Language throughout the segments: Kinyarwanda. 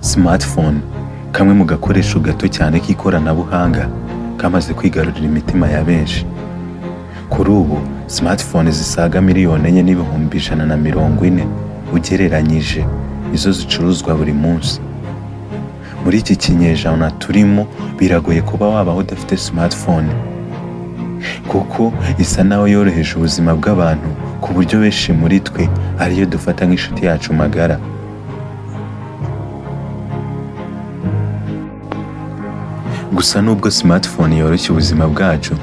Smartphone, kamwe mu gakoresho gato cyane k'ikoranabuhanga kamaze kwigarurira imitima ya benshi. Kuri ubu smartphone zisaga 4,140,000 ugereranyije nizo zicuruzwa buri munsi. Muri iki kinyejana turimo, biragoye kuba wabaho udafite smartphone, kuko isa naho yoroheje ubuzima bw'abantu, ku buryo benshi muri twe ariyo dufata nk'inshuti yacu magara. Gusa nubwo smartphone yoroshya ubuzima bwacu,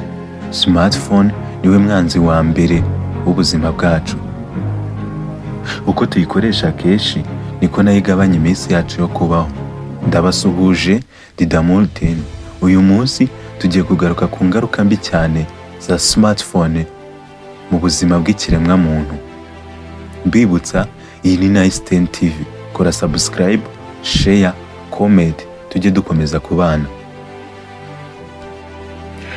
smartphone niwe mwanzi wa mbere w'ubuzima bwacu. Uko tuyikoresha kenshi niko nayo igabanya iminsi yacu yo kubaho. Ndabasuhuje, Didamultin. Uyu munsi tugiye kugaruka ku ngaruka mbi cyane za smartphone mu buzima bw'ikiremwamuntu. Mbibutsa, iyi ni Nice 10 TV. Kora subscribe, share, comment, tujye dukomeza kubana.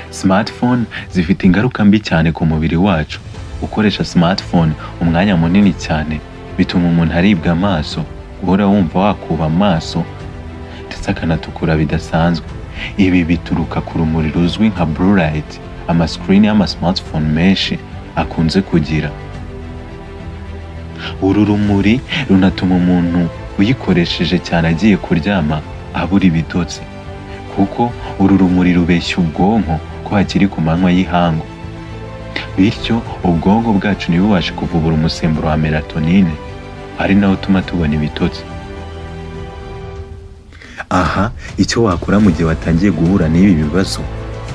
Smartphone zifite ingaruka mbi cyane ku mubiri wacu. Gukoresha smartphone umwanya munini cyane bituma umuntu aribwa amaso, guhora wumva wakuba amaso, ndetse akanatukura bidasanzwe. Ibi bituruka ku rumuri ruzwi nka blue light ama screen y'ama smartphone menshi akunze kugira. Uru rumuri runatuma umuntu uyikoresheje cyane agiye kuryama abura ibitotsi, kuko uru rumuri rubeshya ubwonko ko hakiri ku manywa y'ihangu, bityo ubwonko bwacu ntibubashe kuvubura umusemburo wa melatonine, ari nawo utuma tubona ibitotsi. Aha icyo wakora mu gihe watangiye guhura n'ibi bibazo: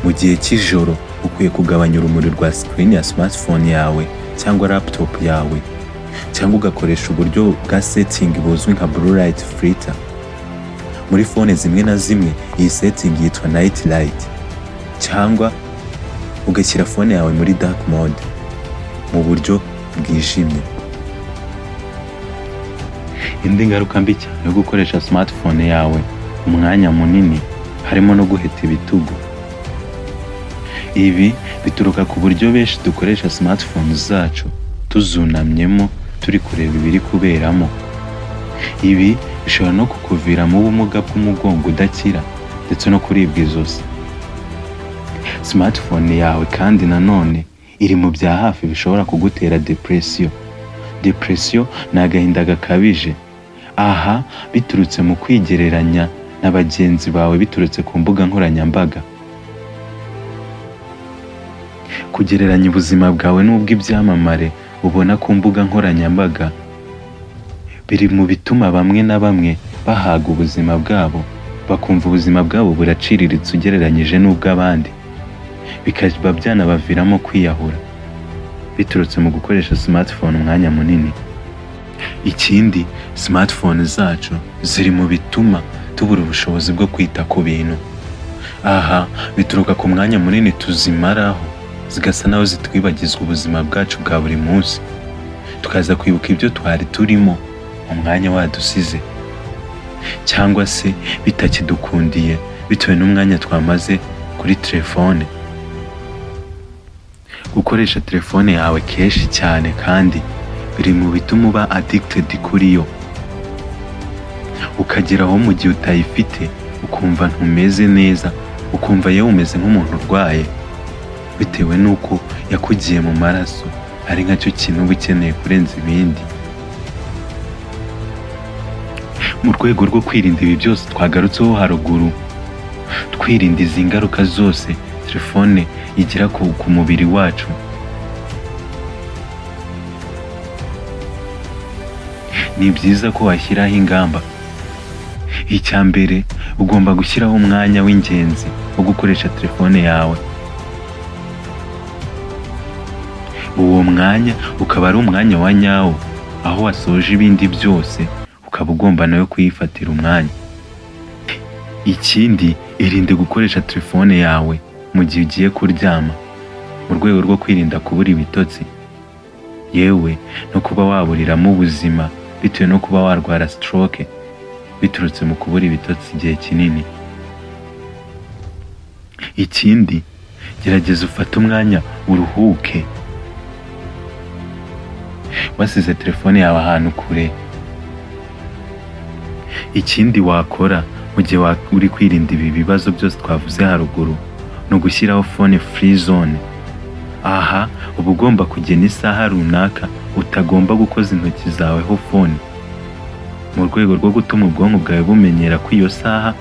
mu gihe cy'ijoro ukwiye kugabanya urumuri rwa screen ya smartphone yawe cyangwa laptop yawe, cyangwa ugakoresha uburyo bwa setting buzwi nka blue light filter. Muri phone zimwe na zimwe iyi setting yitwa night light, cyangwa ugashyira phone yawe muri dark mode, mu buryo bwijimye. Indi ngaruka mbi cyane yo gukoresha smartphone yawe umwanya munini harimo no guheta ibitugu. Ibi bituruka ku buryo benshi dukoresha smartphone zacu tuzunamyemo, turi kureba ibiri kuberamo. Ibi bishobora no kukuviramo ubumuga bw'umugongo udakira, ndetse no kuribwa izosi. Smartphone yawe kandi nanone iri mu bya hafi bishobora kugutera depression. Depression ni agahinda gakabije, aha biturutse mu kwigereranya na bagenzi bawe biturutse ku mbuga nkoranyambaga. Kugereranya ubuzima bwawe n'ubw'ibyamamare ubona ku mbuga nkoranyambaga biri mu bituma bamwe na bamwe bahaga ubuzima bwabo, bakumva ubuzima bwabo buraciriritse ugereranyije n'ubw'abandi, bikaba byanabaviramo kwiyahura biturutse mu gukoresha smartphone umwanya munini. Ikindi, smartphone zacu ziri mu bituma tubura ubushobozi bwo kwita ku bintu. Aha bituruka ku mwanya munini tuzimaraho, zigasa naho zitwibagizwa ubuzima bwacu bwa buri munsi, tukaza kwibuka ibyo twari turimo umwanya wadusize, cyangwa se bitakidukundiye bitewe n'umwanya twamaze kuri telefone. Gukoresha telefone yawe kenshi cyane kandi biri mu bituma uba addicted kuri yo, ukagera aho mu gihe utayifite ukumva ntumeze neza, ukumva yewe umeze nk'umuntu urwaye, bitewe n'uko yakugiye mu maraso, ari nkacyo kintu uba ukeneye kurenza ibindi. Mu rwego rwo kwirinda ibi byose twagarutseho haruguru, twirinda izi ngaruka zose telefone igira ku mubiri wacu, ni byiza ko washyiraho ingamba. Icya mbere, ugomba gushyiraho umwanya w'ingenzi wo gukoresha telefone yawe. Uwo mwanya ukaba ari umwanya wa nyawo, aho wasoje ibindi byose ukaba ugomba nawe kuyifatira umwanya. Ikindi, irinde gukoresha telefone yawe mu gihe ugiye kuryama, mu rwego rwo kwirinda kubura ibitotsi, yewe no kuba waburiramo ubuzima bitewe no kuba warwara stroke biturutse mu kubura ibitotsi igihe kinini. Ikindi, gerageza ufate umwanya uruhuke wasize telefone yawe ahantu kure. Ikindi wakora mu gihe uri kwirinda ibi bibazo byose twavuze haruguru ni ugushyiraho phone free zone. Aha uba ugomba kugena isaha runaka utagomba gukoza intoki zawe ho phone, mu rwego rwo gutuma ubwonko bwawe bumenyera ko iyo saha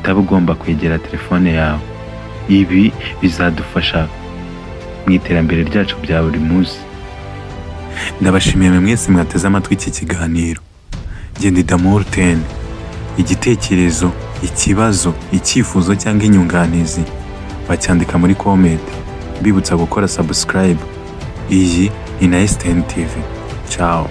utaba ugomba kwegera telefone yawe. Ibi bizadufasha mu iterambere ryacu bya buri munsi. Ndabashimiye mwe mwese mwateze amatwi iki kiganiro. Genda Damour 10. Igitekerezo, ikibazo, icyifuzo cyangwa inyunganizi wacyandika muri comment. Mbibutsa gukora subscribe. Iyi ni na STN TV. Ciao.